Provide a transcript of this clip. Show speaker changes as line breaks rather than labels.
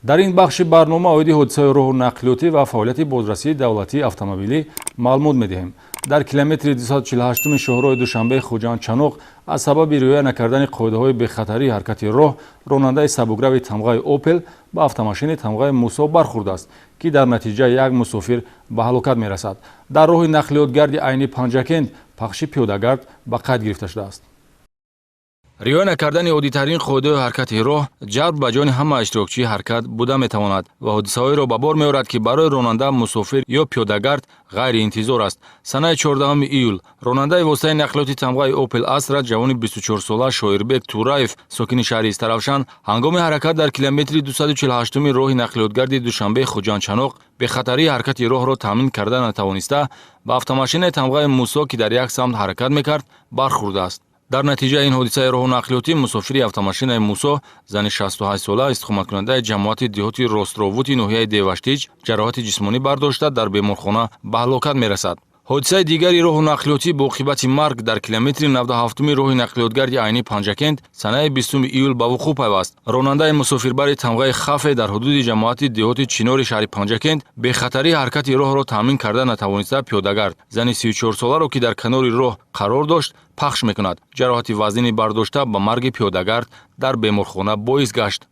Дар ин бахши барнома оиди ҳодисаи роҳу нақлиётӣ ва фаъолияти бозрасии давлатии автомобилӣ маълумот медиҳем. Дар километри 248 шоҳроҳи Душанбе Хуҷанд Чаноқ аз сабаби риоя накардани қоидаҳои бехатарии ҳаракати роҳ ронандаи сабукрави тамғаи Опел ба автомошини тамғаи Мусо бархӯрдааст, ки дар натиҷа як мусофир ба ҳалокат мерасад. Дар роҳи нақлиётгарди Айни Панҷакент пахши пиёдагард ба қайд гирифта шудааст. Риоя накардани оддитарин қоидаҳои ҳаракати роҳ ҷалб ба ҷони ҳама иштирокчии ҳаракат буда метавонад ва ҳодисаҳоеро ба бор меорад, ки барои ронанда, мусофир ё пиёдагард ғайриинтизор аст. Санаи 14 июл ронандаи воситаи нақлиёти тамғаи Опел Астра, ҷавони 24-сола Шоирбек Тураев, сокини шаҳри Истаравшан, ҳангоми ҳаракат дар километри 248 роҳи нақлиётгарди Душанбе Хуҷанд Чаноқ бехатарии ҳаракати роҳро таъмин карда натавониста, ба автомошинаи тамғаи Мусо, ки дар як самт ҳаракат мекард, бархӯрдааст. Дар натиҷаи ин ҳодисаи роҳу нақлиётӣ мусофири автомошинаи Мусо, зани 68-сола, истиқоматкунандаи ҷамоати деҳоти Ростровути ноҳияи Деваштич, ҷароҳати ҷисмонӣ бардошта, дар беморхона ба ҳалокат мерасад. Ҳодисаи дигари роҳу нақлиётӣ бо оқибати марг дар километри 97 роҳи нақлиётгарди Айни Панҷакент санаи 20 июл ба вуқӯъ пайваст. Ронандаи мусофирбари тамғаи Хафе дар ҳудуди ҷамоати деҳоти Чинори шаҳри Панҷакент бехатарии ҳаракати роҳро таъмин карда натавониста, пиёдагард, зани 34-соларо, ки дар канори роҳ қарор дошт, пахш мекунад. Ҷароҳати вазнини бардошта ба марги пиёдагард дар беморхона боис гашт.